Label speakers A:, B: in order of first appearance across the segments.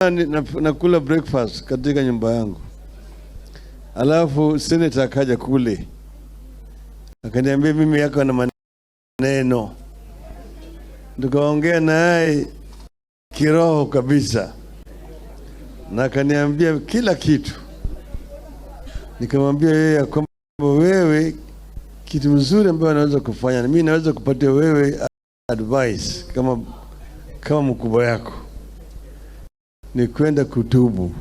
A: Nakula breakfast katika nyumba yangu, alafu senator akaja kule akaniambia mimi yako na maneno, tukaongea naye kiroho kabisa, na akaniambia kila kitu. Nikamwambia yeye ya kwamba wewe, kitu mzuri ambayo anaweza kufanya, mimi naweza kupatia wewe advice kama mkubwa yako ni kwenda kutubu.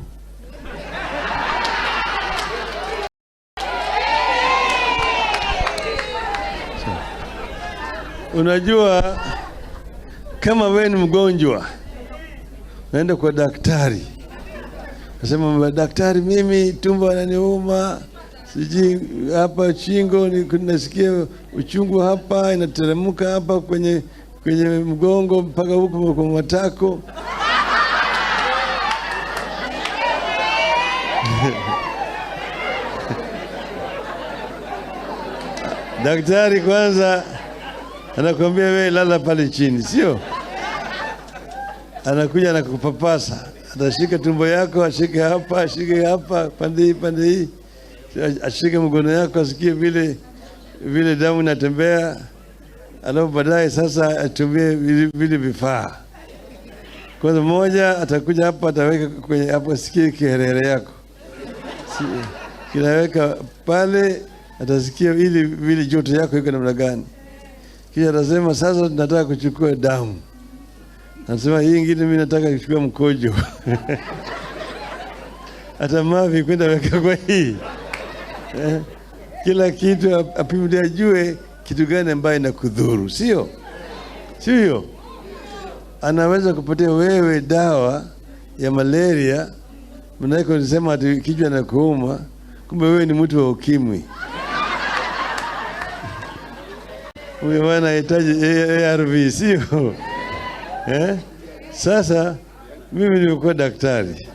A: So, unajua kama wewe ni mgonjwa, naenda kwa daktari, nasema daktari, mimi tumbo ananiuma, sijui hapa shingo nasikia uchungu hapa, inateremka hapa kwenye mgongo mpaka huko kwa matako. Daktari kwanza anakuambia wewe lala pale chini, sio? Anakuja anakupapasa, atashika tumbo yako, ashike hapa, ashike hapa, pande hii, pande hii, ashike mkono yako, asikie vile vile damu inatembea, alafu baadaye sasa atumie vile vifaa. Kwanza mmoja atakuja hapa, ataweka kwenye hapo, asikie kiherehere yako, kinaweka pale, atasikia ili vile joto yako iko namna gani. Kisha atasema sasa tunataka kuchukua damu. Anasema hii ingine mimi nataka kuchukua mkojo. Hata mavi kwenda weka kwa hii. Kila kitu apime ajue kitu gani ambayo inakudhuru, sio? Sio? Anaweza kupatia wewe dawa ya malaria, maanake ulisema ati kichwa na kuuma, kumbe wewe ni mtu wa ukimwi. Huyo bwana anahitaji ARV, sio? Sasa mimi nimekuwa daktari,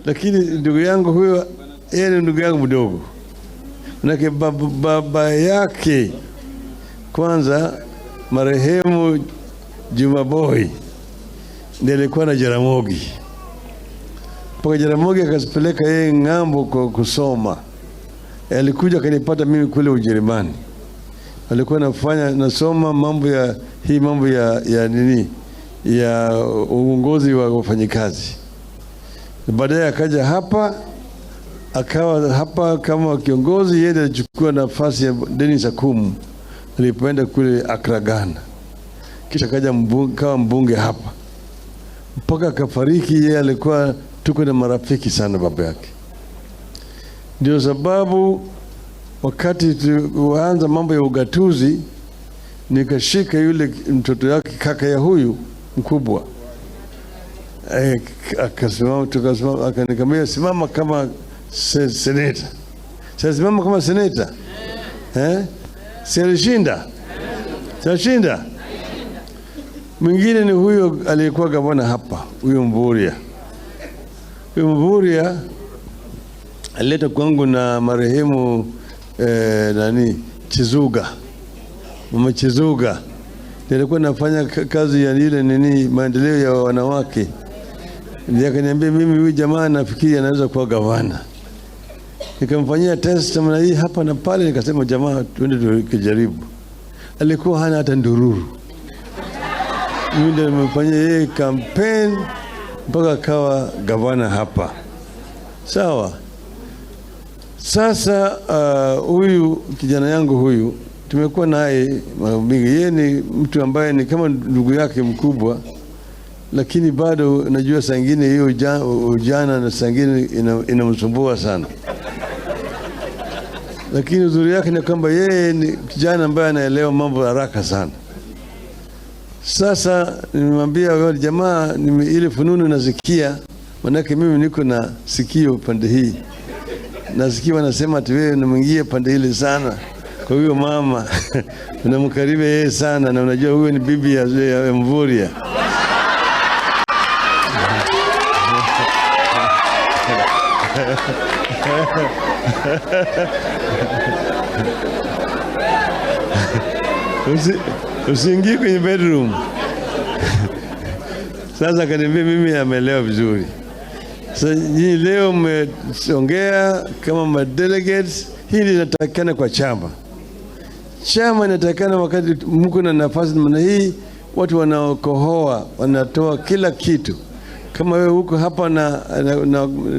A: lakini ndugu yangu huyo, yeye ni ndugu yangu mdogo. Manake baba yake kwanza marehemu Juma Boy ndiye alikuwa na Jaramogi. Mpaka Jaramogi akazipeleka yeye ng'ambo kwa kusoma. Alikuja akanipata mimi kule Ujerumani. Alikuwa nasoma mambo ya hii mambo ya nini ya uongozi wa wafanyikazi. Baadaye akaja hapa, akawa hapa kama kiongozi. Yeye alichukua nafasi ya Dennis Akumu alipoenda kule Accra, Ghana. Kisha akaja kama mbunge hapa mpaka akafariki. Yeye alikuwa tuko na marafiki sana baba yake. Ndio sababu wakati tuanza mambo ya ugatuzi, nikashika yule mtoto yake, kaka ya huyu mkubwa, akasimama, tukasimama, akaniambia simama kama seneta. Sasa simama kama seneta. Si alishinda? Si alishinda? Mwingine ni huyo aliyekuwa gavana hapa, huyo Mvurya. Huyo Mvurya alileta kwangu na marehemu nani Chizuga, mama Chizuga. Nilikuwa nafanya kazi ya ile nini maendeleo ya wanawake. Ndiye akaniambia mimi huyu jamaa nafikiri anaweza kuwa gavana. Nikamfanyia test namna hii hapa na pale, nikasema jamaa twende tukijaribu. Alikuwa hana hata ndururu. Mimi ndio nimemfanyia yeye campaign mpaka akawa gavana hapa. Sawa. Sasa huyu kijana yangu huyu tumekuwa naye mara mingi. Yeye ni mtu ambaye ni kama ndugu yake mkubwa, lakini bado najua saa ingine hiyo ujana na saa ingine inamsumbua sana. Lakini uzuri yake ni kwamba yeye ni kijana ambaye anaelewa mambo haraka sana. Sasa nimemwambia yule jamaa, ile fununu nasikia, manake mimi niko na sikio pande hii. Nasikia wanasema ati wewe unamwingia pande ile sana. Kwa hiyo mama unamkaribia yeye sana, na unajua huyo ni bibi ya Mvurya. Usiingie kwenye bedroom. Sasa akaniambia mimi ameelewa vizuri. Sasa nyinyi leo mmeongea kama madelegates, hili linatakikana kwa chama. Chama inatakikana wakati mko na nafasi namna hii, watu wanaokohoa wanatoa kila kitu. Kama wewe huko hapa na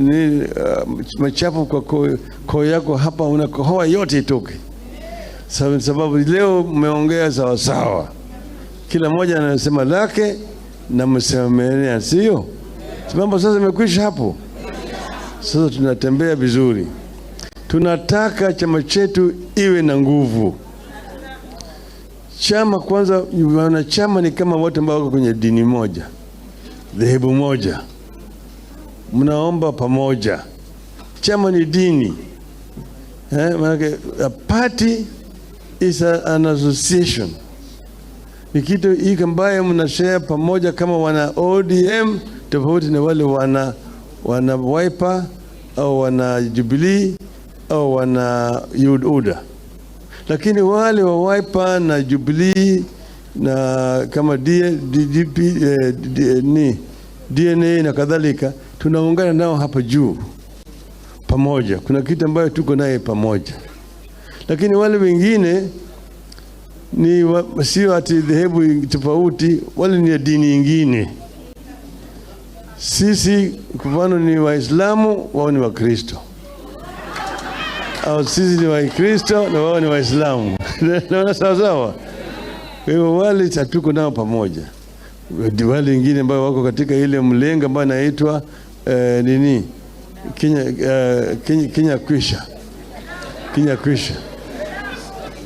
A: ni machafu kwa koo yako hapa, unakohoa yote itoke. Sababu leo mmeongea sawa sawa, kila mmoja anasema lake na msemelea, sio? Mambo sasa imekwisha hapo. Sasa tunatembea vizuri. Tunataka chama chetu iwe na nguvu. Chama kwanza, wanachama ni kama watu ambao wako kwenye dini moja, dhehebu moja, mnaomba pamoja. Chama ni dini maanake a party is an association, ni kitu hiki ambayo mnashare pamoja kama wana ODM, tofauti na wale wana Wiper au wana Jubilee au wana UDA. Lakini wale wa Wiper na Jubilee na kama D, D, DP, D, ni DNA na kadhalika, tunaungana nao hapa juu pamoja. Kuna kitu ambayo tuko naye pamoja, lakini wale wengine sio ati dhehebu tofauti, wale ni dini nyingine. Sisi kwa mfano ni Waislamu, wao ni Wakristo, au sisi ni Wakristo na wao ni Waislamu. Naona sawa sawa. Kwa hivyo wale hatuko nao pamoja. Wale wengine ambao wako katika ile mlengo ambayo inaitwa nini Kenya, Kenya, Kenya kwisha, Kenya kwisha.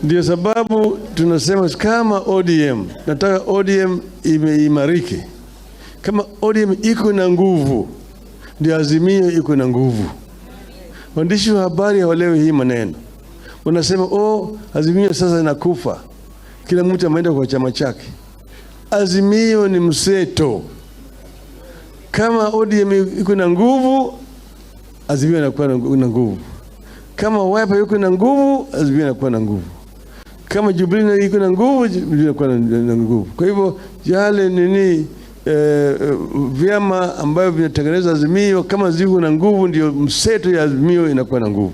A: Ndio sababu tunasema kama ODM, nataka ODM imeimarike. Kama ODM iko na nguvu, ndio Azimio iko na nguvu. Waandishi wa habari hawaelewi hii maneno, wanasema, "Oh, Azimio sasa inakufa, kila mtu ameenda kwa chama chake." Azimio ni mseto. Kama ODM iko na nguvu, Azimio inakuwa na nguvu. Kama Wiper yuko na nguvu, Azimio inakuwa na nguvu. Kama Jubilee iko na nguvu, Jubilee inakuwa na nguvu. Kwa hivyo yale nini vyama ambavyo vinatengeneza Azimio kama ziko na nguvu, ndio mseto ya Azimio inakuwa na nguvu.